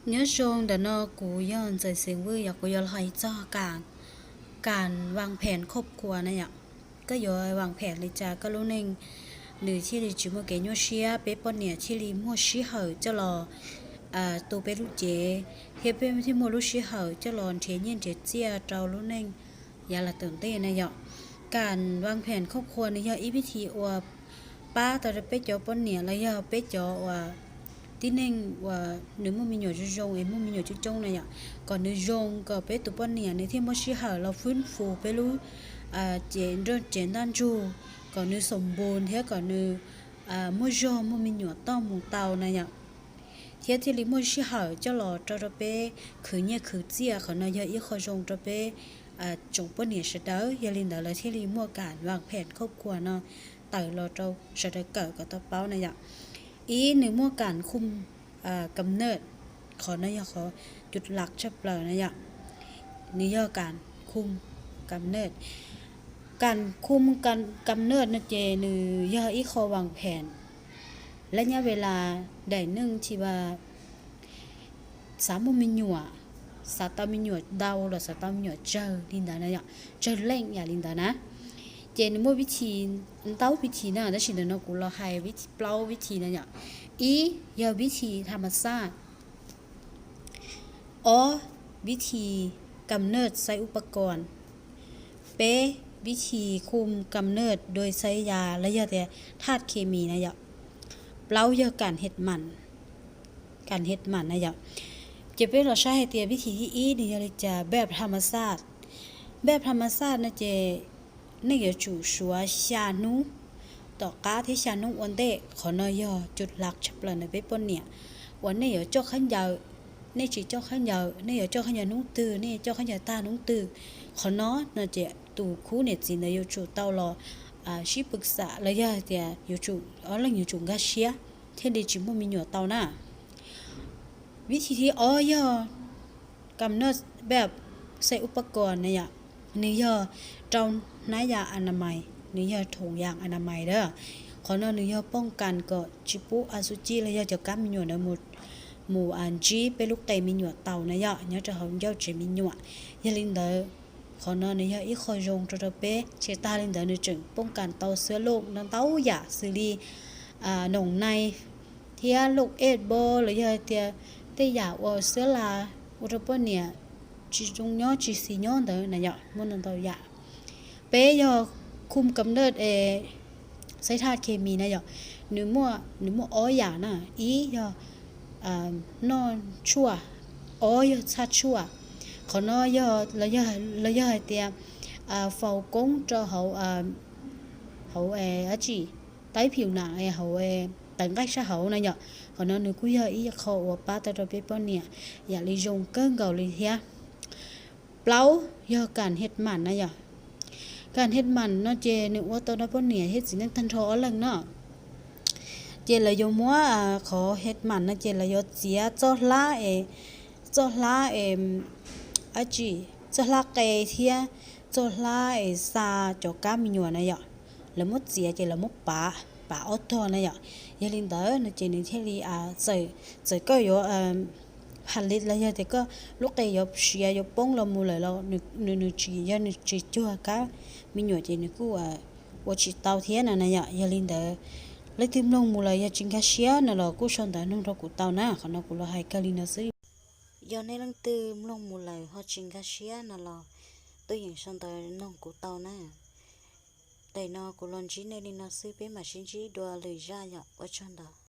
Nyob zoo, ntawm no kuv yog Ntxawm Xeev Vwj, yog kuv yuav los hais txog kam, kam vaj phem khoj khua na yom. Koj yuav vaj phem li cas koj lub neej nws thiaj li tsis muaj kev nyuaj siab, peb poj niam thiaj li muaj sij hawm coj los tu peb lub cev, thiab peb thiaj muaj lub sij hawm coj los nrhiav nyiaj nrhiav txiaj rau lub neej yav los tom ntej na yom. Kam vaj phem khoj khua nws yog ib vib thi uas pab tau rau peb cov poj niam los yog peb cov uas tib neeg uas nws muaj me nyuam zoo zoo es muaj me nyuam coob coob na yom, kom nws zoo kom peb tus poj niam nws thiaj muaj sij hawm los fwb fus peb lub cev nroj cev ntaj ntsug, kom nws xoom npus thiab kom nws muaj zog muaj me nyuam toj mus tau na yom, thiab thiaj li muaj sij hawm coj los rau rau peb khwv nyiaj khwv txiaj. Qhov no yog ib qho zoo rau peb tsoom poj niam sawv daws. Yog li ntawd lawv thiaj li muaj kam vaj phem khoj khua no tawm los rau sawv daws kawm kom tau paub na yom. Ib, nws muaj kam khum kam naj, qhov no yog qhov cus laj tshaj plaws na yom. Nws yog kam khum kam naj. Kam khum kam naj no ces nws yog ib qho vaj phem lab nyab ve las daim neej tsis vas xav muaj me nyuam, xav tau me nyuam ntau los xav tau me nyuam tsawg li ntawd na yom, tsawg leej yam li ntawd na. Ces nws muaj vib thi ntau vib thi na, tab sis ntawm no kuv los hais vib thi plaub vib thi na yom. Ib yog vib thi tham mas xaj, ob vib thi kam naj xaib ub pab kos, peb vib thi khum kam naj dua xaib yas los yog tias thaj khes mis na yom. Plaub yog kam hes mam, kam hes mam na yom. Ces peb los saib hais tias vib thi thib ib nws yog li cas, npaj tham mas xaj. Npaj tham mas xaj no ces nej yuav tsum suav xya hnub tom qab thiab xya hnub ua ntej. Qhov no yog cus laj tshaj plaws ntawm peb poj niam uas nej yuav coj khaub ncaws, nej tsis coj khaub ncaws, nej yuav coj khaub ncaws hnub twg, nej yuav coj khaub ncaws tag hnub twg. Qhov no no ces tus khub niam txiv ntawd yuav tsum tau los sib pw xam los yog tias yuav tsum ob leeg yuav tsum nkag siab thiaj li tsis muaj me nyuam tau na. Vib thi thib ob yog kam naj npaj xaib ub pab kos na yom. Nws yog rau hnab yas a na mais, nws yog thoom yas a na mais a. Qhov no nws yog poob kas kom tsis pub a xu ci los yog cov kab me nyuam ntawd mus ntsib peb lub qe me nyuam tau na yom, nyob rau hauv ncauj tsev me nyuam. Yog li ntawd, qhov no nws yog ib qho zoo rau rau peb. Tsis tas li ntawd nws tseem poob kas tau xuab looj ntau ntau yam xws li noom nai thiab looj ej npo los yog tias tej yam uas xuab la ua rau poj niam tsis zoo nyob tsis xis nyob ntawd na yom, muaj ntau ntau yam. Peb yog khum kam naj es xaib thaj khes mis na yom, nws muaj, nws muaj ob yam na. Ib yog noj tshuaj, ob yog txhaj tshuaj. Qhov no yog los yog hais tias faus koob rau hauv, hauv dab tsi, taib phium nam hauv tawv nqaij sab hauv na yom. Qhov no nws kuj yog ib qho uas pab tau rau peb poj niam yam li zoo kawg nkaus li thiab. Plaub yog kam hes mam na yom. Kam hes mam no ces nws ua tau rau poj niam thiab txiv neej tag nrho ob leeg no. Ces lawv yuav muab qhov hes mam no ces lawv yuav txiav txoj hlab es, txoj hlab es, dab tsi, txoj hlab qe thiab txoj hlab es xa cov kab me nyuam na yom. Lawv muab txiav ces lawv muab pav, pav ob tog na yom. Yog li ntawd no ces nws thiaj li txawm, txawm koj yuav ha li los yog tias koj lub qe yuav siav yuav poob los mus lawm los nws, nws tsis, yog nws tsis cuag kab me nyuam ces nws kuj ua tsis tau thiab no na yom. Yog li ntawd, leej twg mloog mus lawm yog tsis nkag siab no los kuj sau ntawv nug rau kuv tau na, qhov no kuv los hais kawg li no xwb. Yog nej leej twg mloog mus lawm ho tsis nkag siab no los tuaj yeem sau ntawv nug kuv tau na. Tam no kuv los ntsib nej li no xwb, peb mam sib ntsib dua lwm zaj yom, ua tsaug ntau.